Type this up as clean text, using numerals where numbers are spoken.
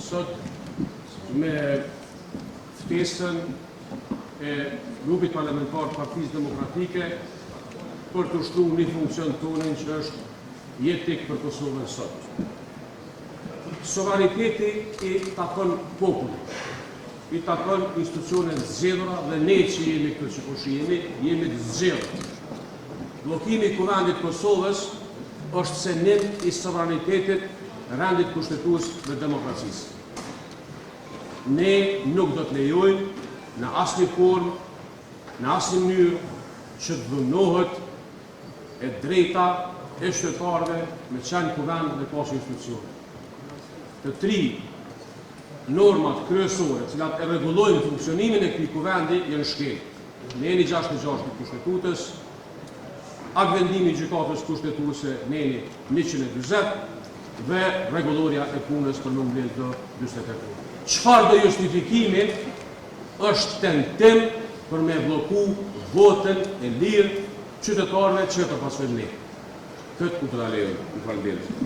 Sot me ftesën e Grupit Parlamentar të Partisë Demokratike për të ushtruar një funksion tonin që është jetik për Kosovën sot. Sovraniteti i takon popullit, i takon institucioneve të zgjedhura dhe ne që jemi këtu që po shihemi, jemi të zgjedhur. Bllokimi i Kuvendit të Kosovës është cenim i sovranitetit, rendit kushtetues dhe demokracisë. Ne nuk do të lejojmë në asnjë formë, në asnjë mënyrë që të dhunohet e drejta e qytetarëve me qenë në Kuvend dhe pasur institucione. Të tri normat kryesore, të cilat e rregullojnë funksionimin e këtij Kuvendi, janë shkelë. Neni 66 i Kushtetutës, aktvendimi i Gjykatës Kushtetuese neni 140 dhe rregullorja e punës për me mbledh çdo 48 orë. Çfarë do justifikimi është tentim për me blloku votën e lirë qytetarëve që e përfaqësojmë ne. Këtë nuk do ta lejojmë. Ju faleminderit.